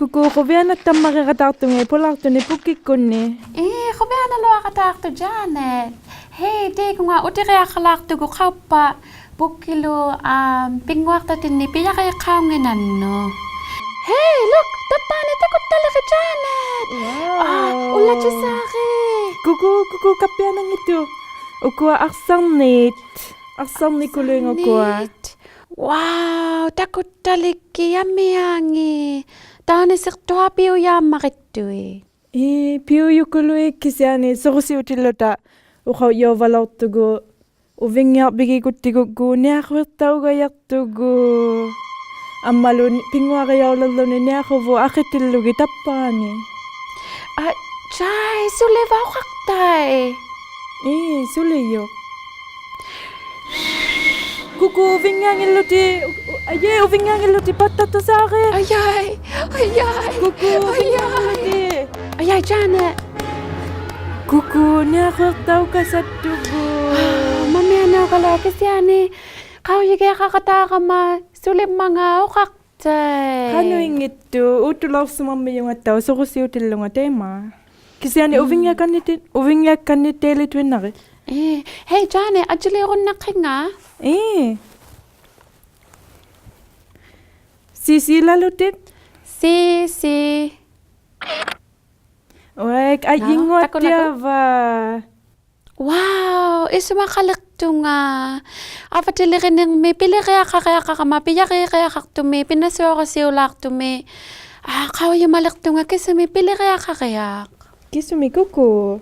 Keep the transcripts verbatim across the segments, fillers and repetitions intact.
ᑯᑰ, ᖁᕕᐊᓇᖅ ᑕᒻᒪᕆᖃᑦᑕᖅᑐᖓ ᐳᓛᖅᑐᓂ ᐳᒃᑭᒃᑯᓐᓂ. ᐄ, ᖁᕕᐊᓇᓗᐊᖃᑦᑕᖅᑐᖅ ᔮᓂᑦ. ᕼᐃ, ᑕᐃᑯᖓ ᐅᑎᕆᐊᖃᓛᖅᑐᒍᑦ ᖃᐅᑉᐸᑦ ᐳᒃᑭᓗ, ᐋᒻ, ᐱᙳᐊᖅᑕᑦᑎᓐᓂᒃ ᐱᔭᕇᖅᑲᐅᙱᓇᓐᓄᒃ. ᕼᐃ, look, ᑕᑉᐹᓂ ᑕᑯᑦᑕᓕᕆᑦ ᔮᓂᑦ. Wow. ᐋ, ᐅᓪᓚᔾᔨᓴᕆᑦ. ᑯᑰ, ᑯᑰ, ᑲᑉᐱᐊᓇᙱᑦᑐᖅ. ᐅᑯᐊ ᐊᖅᓴᕐᓃᑦ. ᐊᖅᓴᕐᓂᑯᓗᐃᑦ ᐅᑯᐊ. ᐊᖅᓴᕐᓃᑦ. Wow, ᑕᑯᑦᑕᓕᒃᑭᑦ ᐊᒥᐊᖏᑦ. ᑖᓂᓯᖅᑐᐊᐱᐅᔮᒻᒪ ᕿᑦᑐᐃᑦ. ᐄ, ᐱᐅᔪᑯᓗᐃᑦ ᑭᓯᐊᓂ ᓱᕈᓯᐅᑎᓪᓗᑕ ᐅᖃᐅᔾᔭᐅᕙᓚᐅᖅᑐᒍᑦ, ᐅᕕᙱᐊᕐᕕᒋᒍᑦᑎᒍᒎᖅ ᓂᐊᖁᐃᖅᑕᐅᒐᔭᖅᑐᒍᑦ. ᐊᒻᒪᓗ ᓂ-, ᐱᙳᐊᕆᔭᐅᓕᕐᓗᓂ ᓂᐊᖁᕗᑦ ᐊᕿᑎᓪᓗᒋᑦ ᑕᑉᐹᓂ. ᐊ, ᔮᐃ, ᓱᓕᕙ ᐅᖃᖅᑕᐃᑦ? ᐄ, ᓱᓕᔪᖅ. ᑯᑰ, ᐅᕕᙱᐊᙱᓪᓗᑎᑦ, ᐅ-, ᐅ-, ᐊᔮᐃ, ᐅᕕᙱᐊᙱᓪᓗᑎᑦ ᐸᑦᑕᑐᓵᕆᑦ. ᐊᔮᐃ, ᐊᔮᐃ, ᑯᑰ, ᐊᔮᐃ. ᐅᕕᙱᐊᙱᓪᓗᑎᑦ. ᐊᔮᐃ, ᔮᓂᑦ. ᑯᑰ, ᓂᐊᖁᐃᖅᑕᐅᒐᓴᑦᑐᒍᑦ. ᒪᒥᐊᓇᐅᒐᓗᐊᖅ ᑭᓯᐊᓂ ᖃᐅᔨᒋᐊᖃᖃᑦᑕᕋᒪ ᓱᓕᒻᒪᖔᑦ ᐅᖃᖅᑕᐃᑦ. ᖃᓄᐃᙱᑦᑐᖅ, ᐆᑦᑐᓚᐅᖅᓯᒪᒻᒥᔪᖓᑦᑕᐅᖅ ᓱᕈᓯᐅᑎᓪᓗᖓ ᑕᐃᒪ. ᑭᓯᐊᓂ ᒻᒻ. ᐅᕕᙱᐊᒃᑲᓐᓂᑎ-, ᐅᕕᙱᐊᒃᑲᓐᓂᑕᐃᓕᑐᐃᓐᓇᕆᑦ. ᐄ, ᕼᐃ, ᔮᓂᑦ, ᐊᔾᔨᓕᐅᕈᓐᓇᖅᑭᖓ? ᐄ. ᓰᓯᓚᓗᑎᑦ. ᓰᓯ. ᐅᐊᐃᒃ, ᐊᔾᔨᙳᐊᑦᑎᐊᕙᒃ. ᑕᑯᓚᒍ. Wow, ᐃᓱᒪᖃᓕᖅᑐᖓ. ᐊᕙᑎᓕᕆᓂᕐᒥᒃ ᐱᓕᕆᐊᖃᕆᐊᖃᕋᒪ, ᐱᔭᕇᕆᐊᖃᖅᑐᒥᒃ, ᐱᓇᓱᐊᕈᓯᐅᓛᖅᑐᒥᒃ. ᐋ, ᖃᐅᔨᒪᓕᖅᑐᖓ ᑭᓱᒥᒃ ᐱᓕᕆᐊᖃᕆᐊᖅ. ᑭᓱᒥᒃ ᑯᑰ?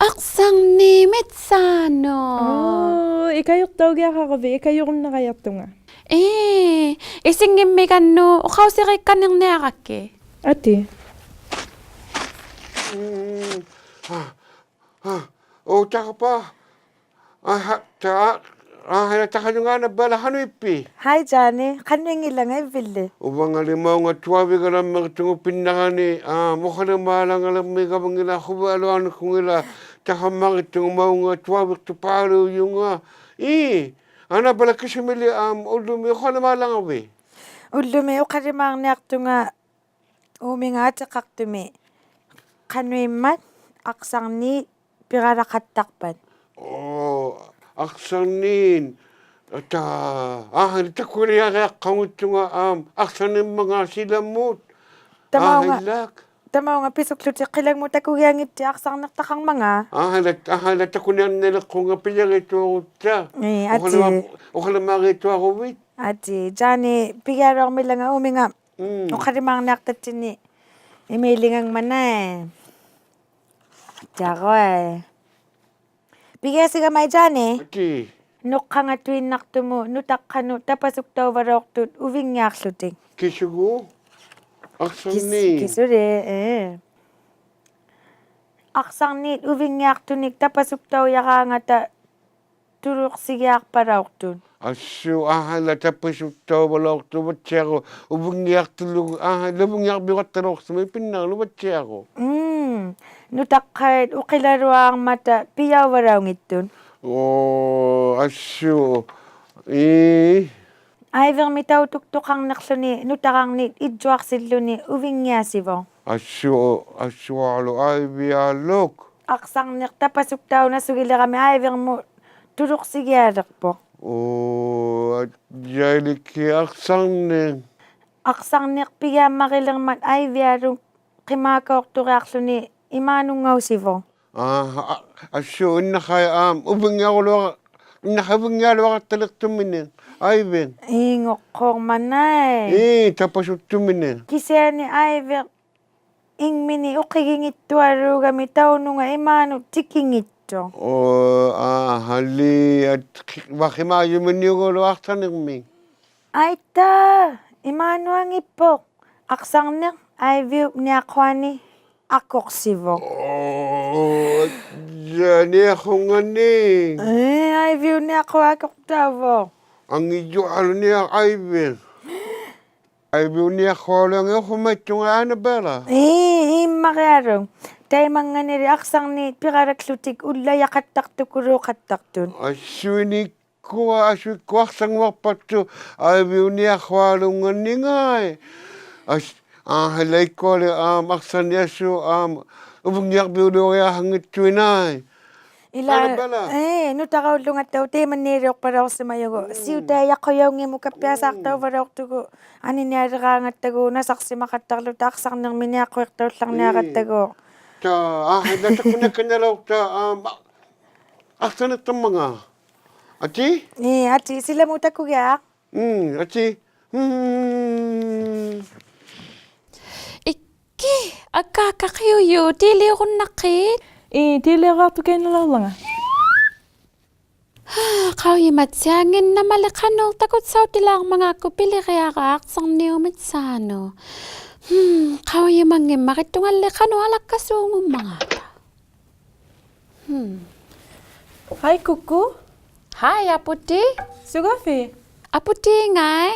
ᐊᖅᓴᕐᓃᑦ ᒥᑦᓵᓄᑦ. ᐆ, ᐃᑲᔪᖅᑕᐅᒋᐊᖃᕈᕕᑦ, ᐃᑲᔪᕈᓐᓇᕋᔭᖅᑐᖓ. ᐄ, ᐃᓯᙱᒻᒥᒐᓐᓄᒃ ᐅᖃᐅᓯᕆᒃᑲᓐᓂᕐᓂᐊᕋᒃᑭᑦ. ᐊᑏ. ᒻᒻ. ᐋ, ᐋ, ᐆ, ᑕᖅᑲᐸ. ᐊᕼᐊ, ᑕ, ᐊᕼᐊ, ᑕᖃᓄᖓ ᐊᓇ ᐸᓚ ᖃᓄᐃᑉᐱᑦ? ᕼᐊᐃ ᔮᓂ, ᖃᓄᐃᙱᓚᖓ ᐃᕝᕕᓪᓕ. ᐅᕙᖓᓕ ᒪᐅᖓ ᑐᐊᕕᒐᓚᒻᒪᕆᑦᑐᖓ ᐱᓐᓇᕋᓂ, ᐋ, ᒧᖃᓕᒫᓚᖓᓕᕐᒥᒐᒪ ᖓᓕ ᖁᕕᐊᓗᐊᓄᒃᑯᖓ ᐃᓛ, ᑕᖃᒻᒪᕆᑦᑐᖓ ᒪᐅᖓ ᑐᐊᕕᖅᑐᐹᓘᔪᖓ. ᐄ, ᐊᓇ ᐸᓚ ᑭᓱᒥᓕ, ᐋ, ᐅᓪᓗᒥ ᐅᖃᓕᒫᓚᖓᕕᑦ? ᐅᓪᓗᒥ ᐅᖃᓕᒫᕐᓂᐊᖅᑐᖓ ᐆᒥᖓ ᐊᑎᖃᖅᑐᒥᒃ ᖃᓄᐃᒻᒪᑦ ᐊᖅᓴᕐᓃᑦ ᐱᖃᓚᖃᑦᑕᖅᐸᑦ. ᐆ, ᐊᖅᓴᕐᓃᑦ. ᑕ, ᐊᕼᐊ, ᑕᑯᒋᐊᕆᐊᖃᙱᑦᑐᖓ, ᐋᒻ, ᐊᖅᓴᕐᓂᒻᒪᖔᑦ ᓯᓚᒧᑦ. ᑕᒪᐅᖓ, ᐊᕼᐊ, ᐃᓛᒃ. ᑕᒪᐅᖓ ᐱᓱᒃᖢᑎᒃ ᕿᓚᖕᒧᑦ ᑕᑯᒋᐊᙱᑦᑎᑦ ᐊᖅᓴᕐᓂᖅᑕᖃᕐᒪᖔᑦ. ᐊᕼᐊ, ᐃᓛᒃ, ᐊᕼᐊ, ᐃᓛᒃ ᑕᑯᓂᐊᕐᓂᓕᖅᑯᖓ ᐱᔭᕇᑐᐊᕈᑦᑕ. ᐄ, ᐊᑏ. ᐅᖃᓕᒫ-, ᐅᖃᓕᒫᕇᑐᐊᕈᕕᑦ. ᐊᑏ, ᔮᓂ ᐱᒋᐊᓚᐅᕐᒥᓚᖓ ᐆᒥᖓ. ᒻᒻ. ᐅᖃᓕᒫᕐᓂᐊᖅᑕᑦᑎᓐᓂᒃ ᐃᒪᐃᓕᖓᖕᒪᑦ ᓇᐃ. ᐊᑦᔭᕈᐃ. ᐱᒋᐊᓯᒐᒪ ᔮᓂ. ᐊᑏ. ᓄᖅᑲᖓᑐᐃᓐᓇᖅᑐᒧᑦ ᓄᑕᖅᑲᓄᑦ ᑕᐸᓱᒃᑕᐅᕙᓚᐅᖅᑐᑦ ᐅᕕᙱᐊᖅᖢᑎᒃ. ᑭᓱᒎᖅ? ᑭᓱ-, ᐊᖅᓴᕐᓃᑦ. ᑭᓱᓕ, ᐄ. ᐊᖅᓴᕐᓃᑦ ᐅᕕᙱᐊᖅᑐᓂᒃ ᑕᐸᓱᒃᑕᐅᔭᕌᖓᑕ ᑐᓗᖅᓯᒋᐊᖅᐸᓚᐅᖅᑐᑦ. ᐊᓱ, ᐊᕼᐊ, ᐃᓛᒃ ᑕᐸᓱᒃᑕᐅᕙᓚᐅᖅᑐᑦ ᐅᕙᑦᓯᐊᕈ, ᐅᕕᙱᐊᖅᑐᓪᓗ, ᐊᕼᐊ, ᐅᕕᙱᐊᕐᕕᐅᖃᑦᑕᓚᐅᖅᓯᒪ ᐱᓐᓇᕐᓗ ᐅᕙᑦᓯᐊᕈ. ᒻᒻ. ᓄᑕᖅᑲᐃᑦ ᐅᕿᓚᓗᐊᕐᒪᑕ ᐱᔭᐅᕙᓚᐅᙱᑦᑐᑦ. ᐆ, ᐊᓱ, ᐄ. ᐊᐃᕕᕐᒥᒃ ᑕᐅᑐᒃᑐᖃᕐᓂᖅᖢᓂ ᓄᑕᕋᕐᓂᒃ ᐃᔾᔪᐊᖅᓯᓪᓗᓂ ᐅᕕᙱᐊᓯᕗᖅ. ᐊᓱ, ᐊᓱᐊᓗᒃ ᐊᐃᕕᐊᓗᒃ. ᐊᖅᓴᕐᓂᖅ ᑕᐸᓱᒃᑕᐅᓇᓱᒋᓕᕋᒥᒃ ᐊᐃᕕᕐᒧᑦ ᑐᓗᖅᓯᒋᐊᓕᖅᐳᖅ. ᐆ, ᐊᔾᔭᐃᓕᒃᑭᑦ ᐊᖅᓴᕐᓂᖅ. ᐊᖅᓴᕐᓂᖅ ᐱᒋᐊᒻᒪᕆᓕᕐᒪᑦ ᐊᐃᕕᐊᓗᒃ ᕿᒫᑲᐅᖅᑐᕆᐊᖅᖢᓂ ᐃᒫᓄᙵᐅᓯᕗᖅ. ᐋ, ᐊ, ᐊᓱ, ᐃᓐᓇᖃᐃ, ᐋᒻ, ᐅᕕᙱᐊᕈᓗᐊ-, ᐃᓐᓇᖃᐃ ᐅᕕᙱᐊᓗᐊᖅᑕᓕᖅᑐᒥᓂᖅ, ᐊᐃᕕᖅ. ᐄᖑᖅᑰᕐᒪᑦ ᓇᐃ. ᐄ, ᑕᐸᓱᒃᑐᒥᓂᖅ. ᑭᓯᐊᓂ ᐊᐃᕕᖅ ᐃᖕᒥᓂᒃ ᐅᕿᒋᙱᑦᑐᐊᓘᒐᒥᒃ ᑕᐅᓄᖓ ᐃᒫᓄᑦ ᑎᑭᙱᑦᑐᖅ. ᐆ, ᐊᕼᐊᓕ, ᐊᑦ ᕿ-, ᕙ ᕿᒫᔪᒥᓂᐅᒐᓗᐊᖅᑕᓐᓂᕐᒥᒃ. ᐊᐃᑦᑖ, ᐃᒫᓄᐊᙱᑉᐳᖅ. ᐊᖅᓴᕐᓂᖅ, ᐊᐃᕕᐅᑉ ᓂᐊᖁᐊᓂ. ᐊᑯᖅᓯᕗᖅ. ᐆ, ᔭ, ᓂᐊᖁᖓᓂᒃ. ᐄ, ᐊᐃᕕᐅᑉ ᓂᐊᖁᐊᖅ ᐊᑯᖅᑕᐅᕗᖅ. ᐊᖏᔪᐊᓗᒃ ᓂᐊ ᐊᐃᕕᐅᑉ. ᐊᐃᕕᐅᑉ ᓂᐊᖁᐊᓗᒃ ᐊᖏᔪᖅ ᖁᒪᐃᑦᑐᖓ ᐊᓇᐱᐊᓚ. ᐄ, ᐃᒻᒪᕆᐊᓗᒃ. ᑕᐃᒪᙵᓂᓕ ᐊᖅᓴᕐᓃᑦ ᐱᕋᓚᒃᖢᑎᒃ ᐅᓪᓚᔭᖃᑦᑕᖅᑐᑯᓘᖃᑦᑕᖅᑐᑦ. ᐊᓱᐃᓂᒃ ᑯᐊ ᐊᓱᐃᒃᑯᐊ ᐊᖅᓴᙳᐊᖅᐸᑦᑐᖅ ᐊᐃᕕᐅᑉ ᓂᐊᖁᐊᓗᖓᓂᖓᐃ. ᐊᔅ-, ᐋ, ᕼᐊᐃᓚᐃᒃᑯᐊᓕ, ᐋ, ᐊᖅᓴᕐᓂ ᐊᓱ, ᐋ, ᐅᕕᙱᐊᕐᕕᐅᓕᐅᕆᐊᖃᙱᑦᑐᐃᓐᓇᐃ. ᐃᓛ, ᐊᓇᐱᐊᓚ. ᐄ, ᓄᑕᕋᐅᓪᓗᖓᑦᑕᐅᖅ ᑕᐃᒪᓃᓕᐅᖅᐸᓚᐅᖅᓯᒪᔪᒍᑦ. ᒻᒻ. ᓯᐅᑕᐃᔭᖁᔭᐅᙱᒧᑦ ᑲᑉᐱᐊᓵᖅᑕᐅᕙᓚᐅᖅᑐᒍᑦ. ᐊᓂᓂᐊᓕᕌᖓᑦᑕᒎᖅ ᓇᓴᖅᓯᒪᖃᑦᑕᕐᓗᑕ ᐊᖅᓴᕐᓂᕐᒥ ᓂᐊᖁᐃᖅᑕᐅᓪᓚᕐᓂᐊᕋᑦᑕᒎᖅ. ᐄ. ᑖ, ᐋ, ᓇᑕᑯᓇᑲᓇᓚᐅᖅᑕ, ᐋ, ᒪ-, ᐊᖅᓴᓂᖅᑕᒻᒪᖔᑦ. ᐊᑏ? ᐄ, ᐊᑏ, ᓯᓚᒧᑦ ᑕᑯᒋᐊᖅ. ᒻᒻ, ᐊᑏ. ᒻᒻ. ᐃᒃᑮ, ᐊᑳᑲ ᕿᐅᔪᖅ, ᑏᓕᐅᕈᓐᓇᖅᑮᑦ? ᐄ, ᑏᓕᐅᕌᖅᑐᑲᐃᓐᓇᓚᐅᕐᓚᖓ. ᖃᐅᔨᒪᑦᓯᐊᙱᓐᓇᒪᓕ ᖃᓄᖅ ᑕᑯᑦᓴᐅᑎᓛᕐᒪᖔᒃᑯ ᐱᓕᕆᐊᕋ ᐊᖅᓴᕐᓂᐅᑉ ᒥᑦᓵᓄᑦ. ᒻᒻ, ᖃᐅᔨᒪᙱᒻᒪᕆᑦᑐᖓᓕ ᖃᓄᖅ ᐊᓚᒃᑲᓲᖑᒻᒪᖔᑕ. ᕼᒻ. ᕼᐊᐃ ᑯᑯ. ᕼᐊᐃ ᐊᐳᑎ. ᓱᒐᕕᑦ? ᐊᐳᑎᖓᐃ.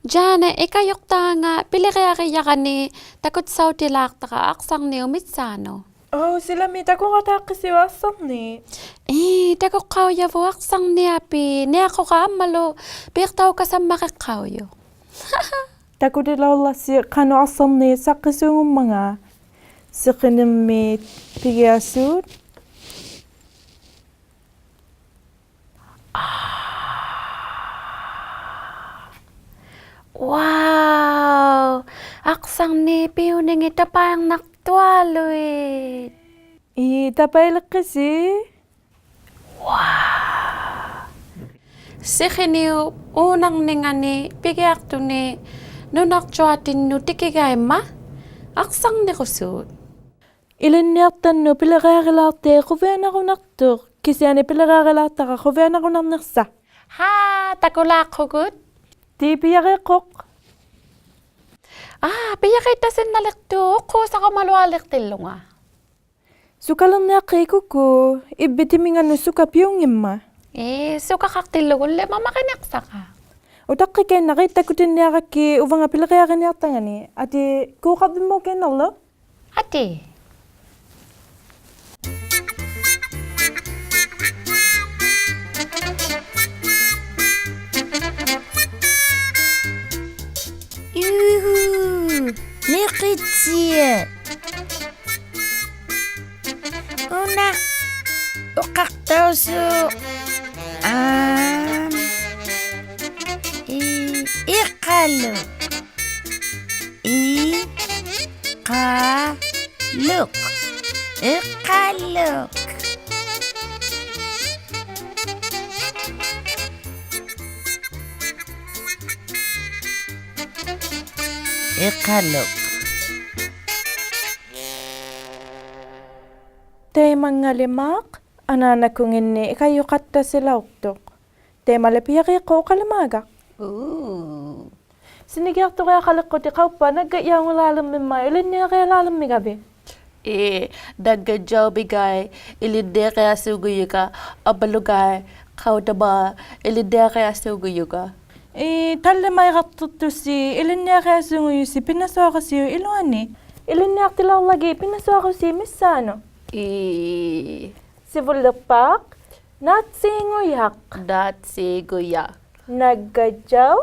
ᔮᓂ ᐃᑲᔪᖅᑖᖓ ᐱᓕᕆᐊᕆᔭᕋᓂ ᑕᑯᑦᓴᐅᑎᓛᖅᑕᕋ ᐊᖅᓴᕐᓂᐅᑉ ᒥᑦᓵᓄᑦ. ᐆ, ᓯᓚᒥ ᑕᑯᖃᑦᑕᕆᓯᐅᒃ ᐊᖅᓴᕐᓂᖅ? ᐄ, ᑕᑯᖅᑲᐅᔭᕗᑦ ᐊᖅᓴᕐᓂᐊᐲᑦ, ᓂᐊᖁᕋ ᐊᒻᒪᓗ ᐲᖅᑕᐅᑲᓴᒻᒪᕆᖅᑲᐅᔪᖅ. ᑕᑯᑎᓚᐅᓪᓚᓯ ᖃᓄᖅ ᐊᖅᓴᕐᓂᖅ ᓴᖅᑭᓲᖑᒻᒪᖔᑦ. ᓯᕿᓂᕐᒥ ᐱᒋᐊᓲᑦ. ᐋ. Wow! ᐊᖅᓴᕐᓂᖅ ᐱᐅᓂᖏᑦ ᑕᐸᐃᕐᓇᖅᑐᐊᓗᐃᑦ. ᐄ, ᑕᐸᐃᓕᖅᑭᓯ? Wow! ᓯᕿᓂᐅᑉ ᐆᓇᕐᓂᖓᓂ ᐱᒋᐊᖅᑐᓂ ᓄᓇᕐᔪᐊᑎᓐᓄᑦ ᑎᑭᒐᐃᒻᒪᑦ ᐊᖅᓴᕐᓂᕈᓲᑦ. ᐃᓕᓐᓂᐊᖅᑕᓐᓄᑦ ᐱᓕᕆᐊᕆᓛᖅᑕᐃᑦ ᖁᕕᐊᓇᕈᓇᖅᑐᖅ, ᑭᓯᐊᓂ ᐱᓕᕆᐊᕆᓛᖅᑕᕋ ᖁᕕᐊᓇᕈᓇᕐᓂᖅᓴᖅ. ᕼᐋ, ᑕᑯᓛᖅᑯᒍᑦ. ᑏ ᐱᔭᕇᖅᑯᖅ. ᐋ, ᐱᔭᕇᑦᑕᓯᓐᓇᓕᖅᑐᖅ, ᐅᖅᑰᓴᕈᒪᓗᐊᓕᖅᑎᓪᓗᖓ. ᓱᑲᓕᕐᓂᐊᖅᑮᑦ ᑯᑯ, ᐃᕝᕕᑦ ᑎᒥᖓᓄᑦ ᓱᑲ ᐱᐅᙱᒻᒪᑦ. ᐄ, ᓱᑲᖃᖅᑎᓪᓗᒍᓕ ᒪᒪᕆᓂᖅᓴᖅᑲ. ᐅᑕᖅᑭᑲᐃᓐᓇᕆᑦ ᑕᑯᑎᓐᓂᐊᕋᒃᑭᑦ ᐅᕙᖓ ᐱᓕᕆᐊᕆᓂᐊᖅᑕᖓᓂ. ᐊᑏ, ᑰᖃᕐᕕᒨᑲᐃᓐᓇᕐᓗᒃ? ᐊᑏ. ᔫᕼᐆ, ᓂᕿᑦᓯᐊᖅ. ᐅᓇ, ᐅᖃᖅᑕᐅᓲᖅ. ᐋᒻ. ᐃ, ᐃᖃᓗᒃ. ᐃᖃᓗᒃ. ᐃᖃᓗᒃ. ᐃᖃᓗᒃ. ᑕᐃᒪᙵᓕᒫᖅ, ᐊᓈᓇᒃᑯᖏᓐᓂ ᐃᑲᔪᖃᑦᑕᓯᓚᐅᖅᑐᖅ. ᑕᐃᒪᓕ ᐱᔭᕇᖅᑯᖅ ᐅᖃᓕᒫᒐᖅ. ᐆ. ᓯᓂᒋᐊᖅᑐᕆᐊᖃᓕᖅᑯᑎᑦ ᖃᐅᑉᐸᑦ ᓇᒡᒐᔾᔭᐅᖑᓛᓕᕐᒥᒻᒪᑦ ᐃᓕᓐᓂᐊᕆᐊᓛᓕᕐᒥᒐᕕᑦ? ᐄ, ᓇᒡᒐᔾᔭᐅᒥᖓᐃ ᐃᓕᓐᓂᐊᕆᐊᓲᖑᔪᖓ, ᐊᒻᒪᓗᖓᐃ ᖃᐅᑕᒫᑦ ᐃᓕᓐᓂᐊᕆᐊᓲᖑᔪᖓ. ᐄ, ᑕᓪᓕᒪᐃᖃᖅᑐᖅᑐᓯ ᐃᓕᓐᓂᐊᕆᐊᓲᖑᔪᓯ ᐱᓇᓱᐊᕈᓯᐅᑉ ᐃᓗᐊᓂ. ᐃᓕᓐᓂᐊᖅᑎᓚᐅᕐᓚᒋᑦ ᐱᓇᓱᐊᕈᓯᐅᑉ ᒥᔅᓵᓄᑦ. ᐄ. ᓯᕗᓪᓕᖅᐹᖅ. ᓈᑦᓰᖑᔭᖅ. ᓈᑦᓰᖑᔭᖅ. ᓇᒡᒐᔾᔭᐅ.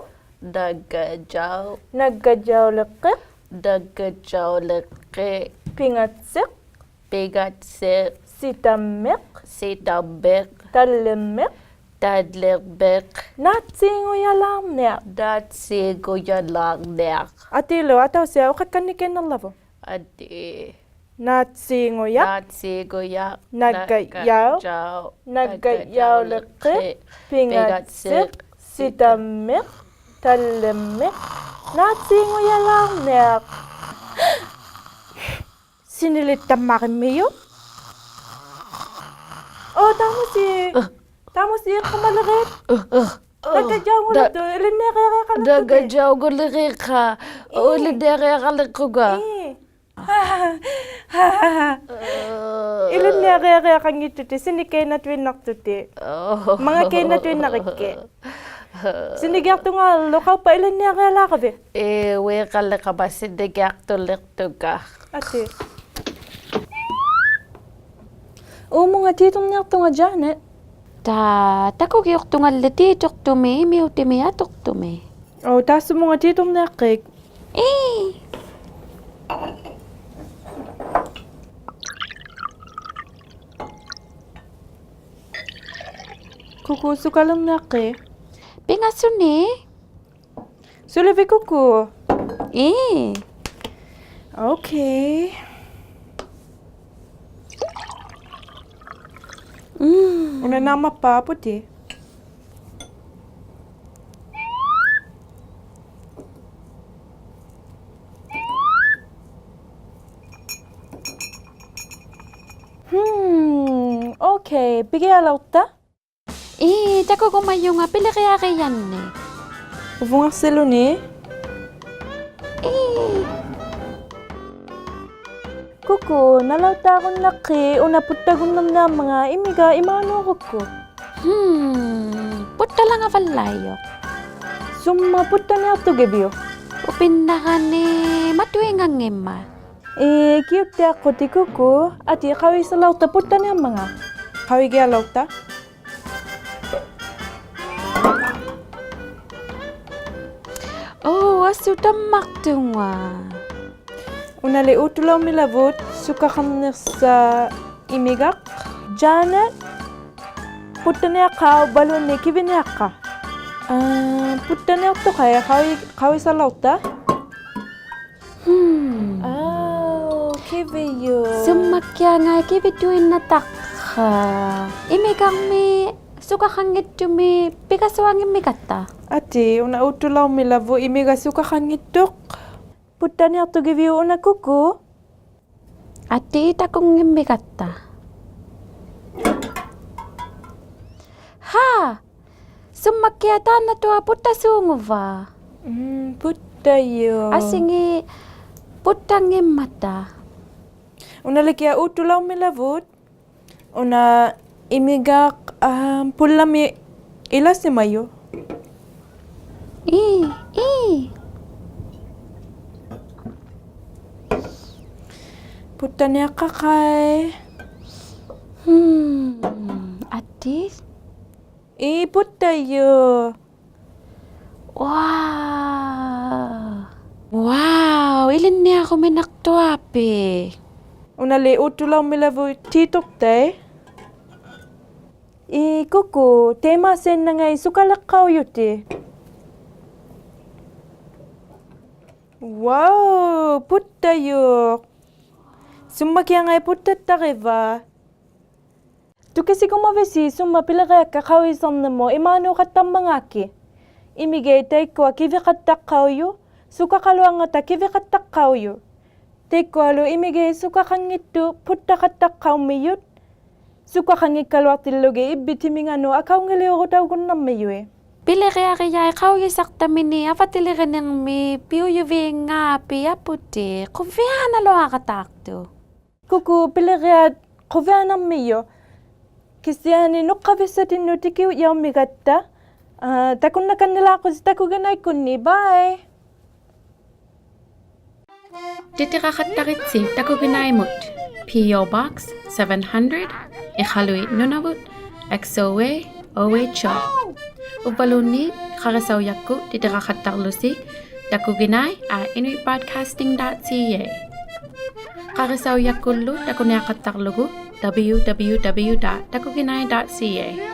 ᓇᒡᒐᔾᔭᐅ. ᓇᒡᒐᔾᔭᐅᓕᖅᑭᖅ. ᓇᒡᒐᔾᔭᐅᓕᖅᑭᖅ. ᐱᖓᑦᓯᖅ. ᐱᖓᑦᓯᖅ. ᓯᑕᒻᒥᖅ. ᓯᑕᒻᒥᖅ. ᑕᓪᓕᕐᒥᖅ. ᑕᓪᓕᕐᒥᖅ. ᓈᑦᓰᖑᔭᓛᕐᓂᐊᖅ. ᓈᑦᓰᖑᔭᓛᕐᓂᐊᖅ. ᐊᑏᓗ, ᐊᑕᐅᓯᐊᖅ ᐅᖃᒃᑲᓐᓂᑲᐃᓐᓇᓚᕗᒃ. ᐊᑏ. ᓈᑦᓰᖑᔭᖅ. ᓈᑦᓰᖑᔭᖅ. ᓇᒡᒐᔾᔭᐅ. ᓇᒡᒐᔾᔭᐅ. ᓇᒡᒐᔾᔭᐅᓕᖅᑭᖅ. ᓇᒡᒐᔾᔭᐅᓕᖅᑭᖅ. ᐱᖓᑦᓯᖅ. ᐱᖓᑦᓯᖅ. ᓯᑕᒻᒥᖅ. ᑕᓪᓕᕐᒥᖅ. ᓈᑦᓰᖑᔭᓛᕐᓂᐊᖅ. ᓯᓂᓕᑦᑕᒻᒪᕆᒻᒥᔪᖅ. ᐆ, ᑕᒧᓯ. ᑕᒧᓯ, ᐃᖅᑯᒪᓕᕇᑦ? ᓇᒡᒐᔾᔭᐅᖑᓕᖅᑐᖅ, ᐃᓕᓐᓂᐊᕆᐊᕆᐊᖃᓕᖅᑐᖅ. ᓇᒡᒐᔾᔭᐅᖑᓕᕇᖅᑲ? ᐄ. ᐆ, ᐃᓕᓐᓂᐊᕆᐊᖃᓕᖅᑯᖓ. ᐄ. ᐃᓕᓐᓂᐊᕆᐊᕆᐊᖃᙱᑦᑐᑎᑦ, ᓯᓂᒃᑲᐃᓐᓇᑐᐃᓐᓇᖅᑐᑎᑦ. ᒪᖓᑲᐃᓐᓇᑐᐃᓐᓇᕆᒃᑭᑦ. ᓯᓂᒋᐊᖅᑐᖓᓗ ᖃᐅᑉᐸᑦ ᐃᓕᓐᓂᐊᕆᐊᓛᕋᕕᑦ. ᐄ, ᐅᐃᕐᕋᓕᕋᒪ ᓯᓂᒋᐊᖅᑐᓕᖅᑐᖓ. ᐊᑏ. ᐆᒧᖓ ᑏᑐᕐᓂᐊᖅᑐᖓ Janet. ᑖ, ᑕᑯᒋᐅᖅᑐᖓᓕ ᑏᑐᖅᑐᒥ, ᐃᒥᐅᑎᒥ, ᐊᑐᖅᑐᒥ. ᐆ, ᑖᔅᓱᒧᖓ ᑏᑐᕐᓂᐊᖅᑭᑦ. ᐄ. ᑯᑯ, ᓱᑲᓕᕐᓂᐊᖅᑭᑦ. ᐱᖓᓱᓂ. ᓱᓕᕕᑦ ᑯᑯ? ᐄ. Okay. ᒻᒻ. ᐅᓇ ᓇᒪᑉᐸ ᐳᑎ. ᕼᒻ, okay, ᐱᒋᐊᓚᐅᖅᑕ. ᐄ, ᑕᑯᒍᒪᔪᖓ ᐱᓕᕆᐊᕆᔭᓐᓂᒃ. ᐅᕗᖓᖅᓯᓗᓂ. ᐄ. ᑯᑯ, ᓇᓚᐅᑦᑖᕈᓐᓇᖅᑮᑦ ᐅᓇ ᐳᑦᑕᒍᓐᓇᕐᓂᐊᕐᒪᖔᑦ ᐃᒥᒐᖅ ᐃᒫᓅᕈᒃᑯ. ᕼᒻ, ᐳᑦᑕᓚᖓᕙᓪᓚᐃᔪᖅ. ᓱᒻᒪᑦ ᐳᑦᑕᓂᐊᖅᑐᒋᕕᐅᒃ? ᐅᐱᓐᓇᕋᓂ ᒪᑐᐃᖓᙱᒻᒪᑦ. ᐄ, ᑭᐅᑦᑎᐊᖅᑯᑎᑦ ᑯᑯ, ᐊᑏ ᖃᐅᔨᓴᓚᐅᖅᑕ ᐳᑦᑕᓂᐊᕐᒪᖔᑦ. ᖃᐅᔨᒋᐊᓚᐅᖅᑕ. ᐆ, ᐊᓱ ᑕᒻᒪᖅᑐᖓ. ᐅᓇᓕ ᐆᑦᑐᓚᐅᕐᒥᓚᕗᑦ ᓱᑲᖃᕐᓂᖅᓴᖅ ᐃᒥᒐᖅ. Janet, ᐳᑦᑕᓂᐊᖅᑲ ᐅᕝᕙᓘᓐᓃᑦ ᑭᕕᓂᐊᖅᑲ? ᐋ, ᐳᑦᑕᓂᐊᖅᑐᖃᐃ, ᖃᐅᔨ-, ᖃᐅᔨᓴᓚᐅᖅᑕ. ᕼᒻ. ᐋ, ᑭᕕᔪᖅ. ᓱᒻᒪᑭᐊᖓᐃ ᑭᕕᑐᐃᓐᓇᑕᖅᑲ. ᐃᒥᒐᕐᒥ ᓱᑲᖃᙱᑦᑐᒥ ᐱᒐᓱᐊᙱᒻᒥᒐᑦᑕ. ᐊᑏ, ᐅᓇ ᐆᑦᑐᓚᐅᕐᒥᓚᕗᑦ ᐃᒥᒐᖅ ᓱᑲᖃᙱᑦᑐᖅ. ᐳᑦᑕᓂᐊᖅᑐᒋᕕᐅᒃ ᐅᓇ ᑯᑯ? ᐊᑏ ᑕᑯᙱᒻᒥᒐᑦᑕ. ᕼᐋ! ᓱᒻᒪᑭᐊᖅ ᑖᓐᓇᑐᐊᖅ ᐳᑦᑕᓲᖑᕙ? ᒻᒻ, ᐳᑦᑕᔪᖅ. ᐊᓯᖏᑦ ᐳᑦᑕᙱᒻᒪᑕ. ᐅᓇᓕᑭᐊᖅ ᐆᑦᑐᓚᐅᕐᒥᓚᕗᑦ. ᐅᓇ ᐃᒥᒐᖅ, ᐊᒻ, ᐳᓪᓚᒥ ᐃᓚᓯᒪᔪᖅ. ᐄ, ᐄ. ᐳᑦᑕᓂᐊᖅᑲᖃᐃ. ᕼᒻ, ᐊᑏ. ᐄ, ᐳᑦᑕᔪᖅ. Wow! Wow! ᐃᓕᓐᓂᐊᕈᒥᓇᖅᑐᐊᐱᒃ. ᐅᓇᓕ ᐆᑦᑐᓚᐅᕐᒥᓚᕗᑦ ᑏᑐᖅᑕᐃᑦ. ᐄ ᑯᑯ, ᑕᐃᒪᐃᓐᓇᖓᐃ ᓱᑲᓕᖅᑲᐅᔪᑎᑦ. Wow! ᐳᑦᑕᔪᖅ. ᓱᒻᒪᑭᐊᖓᐃ ᐳᑦᑕᑦᑕᕆᕙ? ᑐᑭᓯᒍᒪᕕᓯ ᓱᒻᒪᑦ ᐱᓕᕆᐊᒃᑲ ᖃᐅᔨᓴᕐᓂᕐᒧᑦ ᐃᒫᓅᖃᑦᑕᕐᒪᖔᒃᑭᑦ? ᐃᒥᒐᐃᑦ ᑕᐃᒃᑯᐊ ᑭᕕᖃᑦᑕᖅᑲᐅᔪᑦ, ᓱᑲᖃᓗᐊᕐᖓᑕ ᑭᕕᖃᑦᑕᖅᑲᐅᔪᑦ. ᑕᐃᒃᑯᐊᓗ ᐃᒥᒐᐃᑦ ᓱᑲᖃᙱᑦᑐᑦ ᐳᑦᑕᖃᑦᑕᖅᑲᐅᒻᒥᔪᑦ. ᓱᑲᖃᙱᒃᑲᓗᐊᖅᑎᓪᓗᒋᑦ ᐃᕝᕕᑦ ᑎᒥᖓᓄᑦ ᐊᑲᐅᙱᓕᐅᕈᑕᐅᒍᓐᓇᕐᒥᔪᐃᑦ. ᐱᓕᕆᐊᕆᔭᐃᑦ ᖃᐅᔨᓴᖅᑕᒥᓃᑦ ᐊᕙᑎᓕᕆᓂᕐᒥᒃ ᐱᐅᔪᕕᖓᐱᒃ ᐊᐳᑎ, ᖁᕕᐊᓇᓗᐊᕋᑖᖅᑐᖅ. ᑯᑯ, ᐱᓕᕆᐊᑦ ᖁᕕᐊᓇᕐᒥᔪᖅ. ᑭᓯᐊᓂ ᓄᖅᑲᕕᔅᓴᑎᓐᓄᑦ ᑎᑭᐅᔾᔭᐅᒻᒥᒐᑦᑕ. ᐋ, ᑕᑯᓐᓇᑲᓐᓂᓛᖅᑯᓯ ᑕᑯᒋᓇᐃᒃᑯᓐᓂ. Bye. ᑎᑎᕋᖃᑦᑕᕆᑦᓯ ᑕᑯᒋᓇᐃᒧᑦ, P O Box seven hundred, ᐃᖃᓗᐃᑦ ᓄᓇᕗᑦ, X O A, O H O. ᐅᕝᕙᓘᓐᓃᑦ ᖃᕆᓴᐅᔭᒃᑯᑦ ᑎᑎᕋᖃᑦᑕᕐᓗᓯ, takuginai at inuit broadcasting dot C A. ᖃᕆᓴᐅᔭᒃᑯᓪᓗ ᑕᑯᓂᐊᖃᑦᑕᕐᓗᒍ, W W W dot takuginai dot C A.